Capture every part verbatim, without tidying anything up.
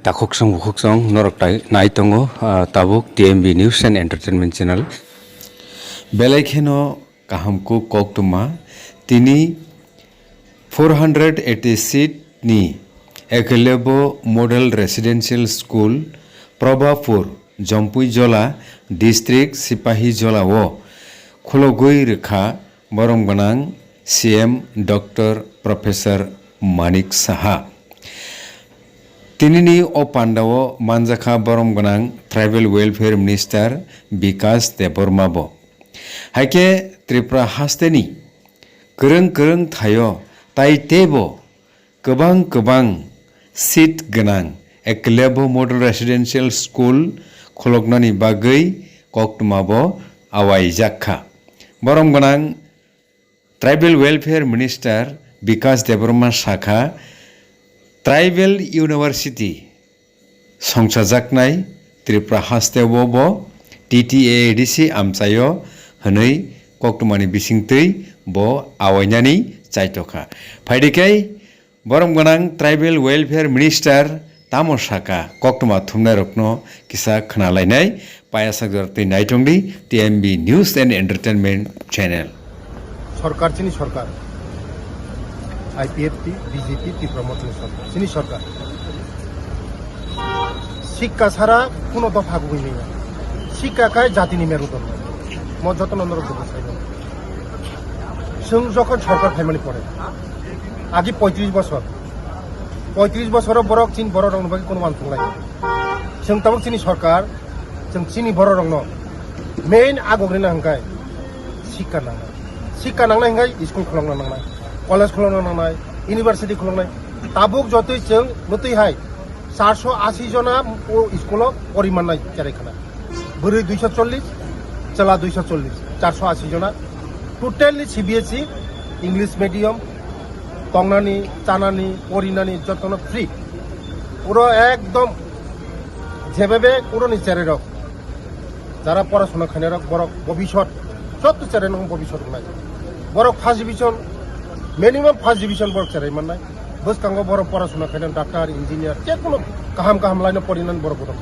Takhuk song bukhuk song norok tai nai tongo, ah, tabuk T M B News and Entertainment Channel. Belai kheno kaham kuk koktwma tini four hundred eighty seat ni Ekelebo Model Residential School, Probapur, Jompui Jola, District Sipahi Jola o khulogwi rwkha borom gwnang C M Doctor Professor Manik Saha. Tinini o pandao manjakha borom gwnang Tribal Welfare Minister Bikas Debbarma bo. Haikhe Tripura hasteni kwrwng kwrwng thaio tai teibo kwbang kwbang seat gwnang Ekelebo Model Residential School khuloknani bagwi koktwma bo awaijak kha. Borom gwnang Tribal Welfare Minister Bikas Debbarma sakha, Tribal University songchajaknai Tripura hasteo bo T T A A D C amchaio hwnwi koktwmani bisingtwi bo awainani chaitokha. Phaidikhe borom gwnang Tribal Welfare Minister tamo sakha, koktwma thumnairokno kisa khwnalainai. Payasajak twi naitongdi T M B News and Entertainment Channel. Sorkar chini sorkar, I P F T, B J P, Tipra Mothani sorkar, chini sorkar. Sikka sara kuno dopha gugui naiya. Sikka kai jatini merudon. Mo jotono norok dugu saibo. Chwng jokhon sorkar phaimani pore, agi poitris bosor, poitris bosoro borok chini borok rokni bagwi kuno uansuk lai. Chwng tabuk chini sorkar, chwng chini borok rokno main agogri na hwnkhe sikka nangnai. Sikka nangnai hwnkhe school khulokna nangnai, college khulokna nangnai, university khuloknai. Tabuk jotoi chwng mwtwi hai charso asi jona o school o pori mannai cherai khana. Bwrwi duiso chollish, chwla duiso chollish, charso asi jona. Totally C B S E, English medium, tongnani, chanani, porinani jotono free. Puro ekdom jebebe uroni cherai rok. Jara porasona khainai rok borok bobisot, jotto cherai nang bobisot wngnai. Borok first division, minimum first division borok cherai mannai. Bwskango borok porasona khainai doctor, engineer, je kono kaham kaham line o porinani borok borok.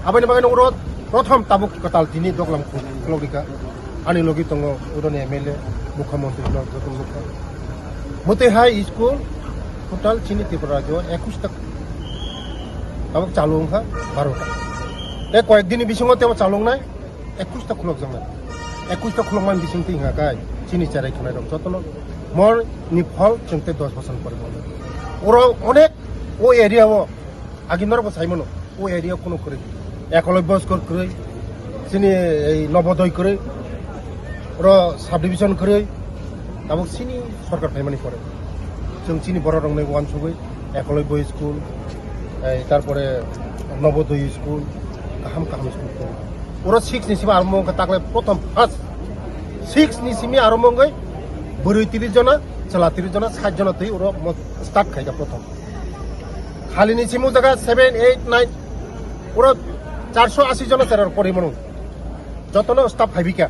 Aboni bagwi uro prothom tabuk kwtal tini doglam khulok rikha. Ani logi tongo uroni M L A, mukhyamantri no joto mukha. Mwtwi hai school total chini Tripura rajyo ekush ta tabuk chalu wngkha, baro ta. Tei koyek dini bisingo tebo chalu wngnai ekush ta khulok jaknai. Ekush ta khulokmani bisingtwi hwnka kai chini cherai khwnai rok jotono mor ni phol chwng tei dos bosor pore mono. Oro onek o area o agi norok bo sai mano. O area kuno kwrwi, Ekoloy Boys School kwrwi, chini ei Nobodoi kwrwi, oro subdivision kwrwi, tabuk chini sorkar phaimani pore. Chwng chini borok rokni uansugwi Ekoloy Boys School, ei tarpore Nobodoi School, kaham kaham school kwrwi. Oro six ni simi arombo wngkha takle prothom first. Six ni simi arombo wngwi bwrwi tris jona, chwla tris jona, sait jona twi oro mo-, start khaikha prothom. Khalini simi o jaga seven, eight, nine, puro charso asi jona cherai rok pori mano. Jotono staff phaibikha.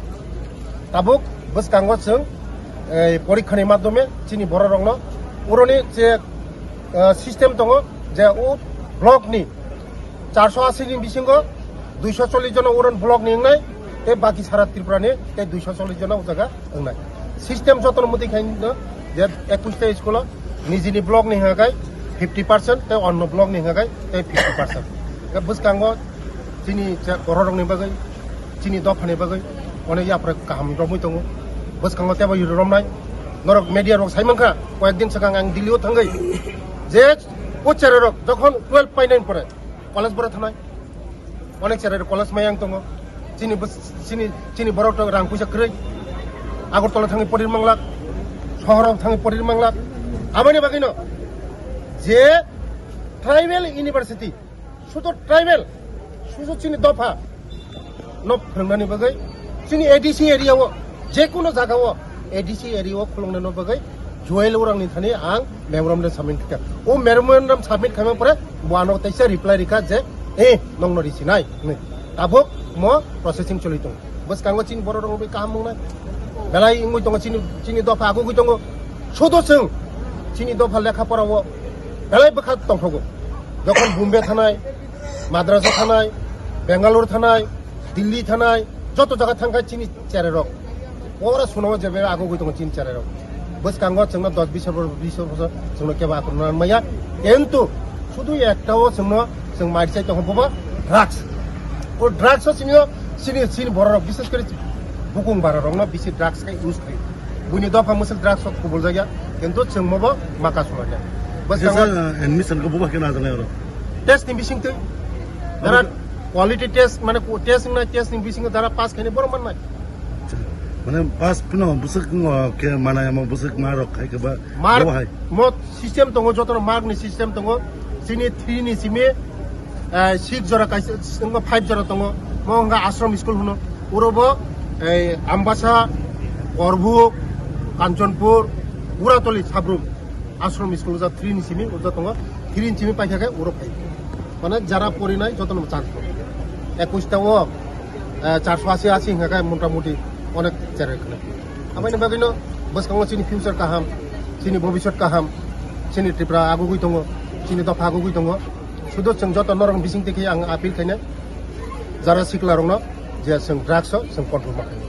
Tabuk bwskango chwng, ei, porikha ni madhyome chini borok rokno uroni je, eh, system tongo je o block ni charso asi ni bisingo duiso chollish jona uron block ni wngnai, tei baki sara Tripura ni tei duiso chollish jona o jaga wngnai. System jotono mwtwi khai no je ekush ta school o nijini block ni hwnka khai fifty percent tei onno block ni hwnka khai tei fifty percent. Khe bwskango chini je borok rokni bagwi, chini dophani bagwi onek yapra kaham romwi tongo. Bwskango teibo romnai. Norok media rok sai mankha, koyek din swkang ang Delhi o thangwi je o cherai rok jokhon twelve painani pore college bora thanai. Onek cherai rok college mayang tongo. Chini bws-, chini, chini borok rok rang puisa kwrwi. Agartala thangwi porir manglak, sohor rok thangwi porir manglak. Aboni bagwino je tribal university, sudu tribal, sudu chini dopha no phwrwngnani bagwi chini A D C area o, je kono jaga o A D C area o khulungnani bagwi Joel Urangni thani ang memorandum submit kha. O memorandum submit khaimani pore bo ano teisa reply rikha je, "Eh, nongno risinai," hinwi. Tabuk mo processing choli tongo. Bwskango chini borok rok bai kaham wngnai. Belai wngwi tongo chini, chini dopha agugwi tongo. Sudo chwng chini dopha lekha pora o belai bwkha tongthogo. Jokhon Bombay thanai, Madraso thanai, Bangalore thanai, Delhi thanai, joto jaga thangkha chini cherai rok. Ora suno jebe ago goi tongo chini cherai rok. Bwskango chwngno dos bis bosor, bis bosor chwngno kebo akromna maya. Kintu sudu ekta o chwngno chwng mai sai tongo boba drugs. O drugs o chini, chini, chini borok rok bises kori bukung bara rokno bisi drugs khe use kri. Buini dopha mwswk drugs rok kubul jagya. Kintu chwng mobo maka suma khe. Bwskango Jesa, uh, admission ko buba khe na jana oro. Test ni bising twi. Dara quality test, mane ku-, test wngna test ni bising dara pass khaini borok mannai. Mane pass phano bwswk wngkhe manai amo bwswk ma rok khai khe ba Mark bo hai. Mo system tongo, jotono mark ni system tongo. Chini three ni simi, eh, six jora kaisa, wngkha five jora tongo. Mo wngkha Ashram school hwno. Uro bo, eh, Ambasa, Korbuk, Kanchanpur, Uratoli, Sabrum. Ashram school ja three ni simi, uja tongo. Three ni simi paikha khe uro phai. Mane jara porinai jotono chance tongo. Ekwis ta o, eh, charso asi asi hingkha khe mota moti onek cherai khna. Aboni bagwino bwskango chini future kaham, chini bobisot kaham, chini Tripura agugwi tongo, chini dopha agugwi tongo. Sudu chwng joto norok bising twi khe ang appeal khainai jara sikla rokno je chwng drugs o chwng control ma khainai.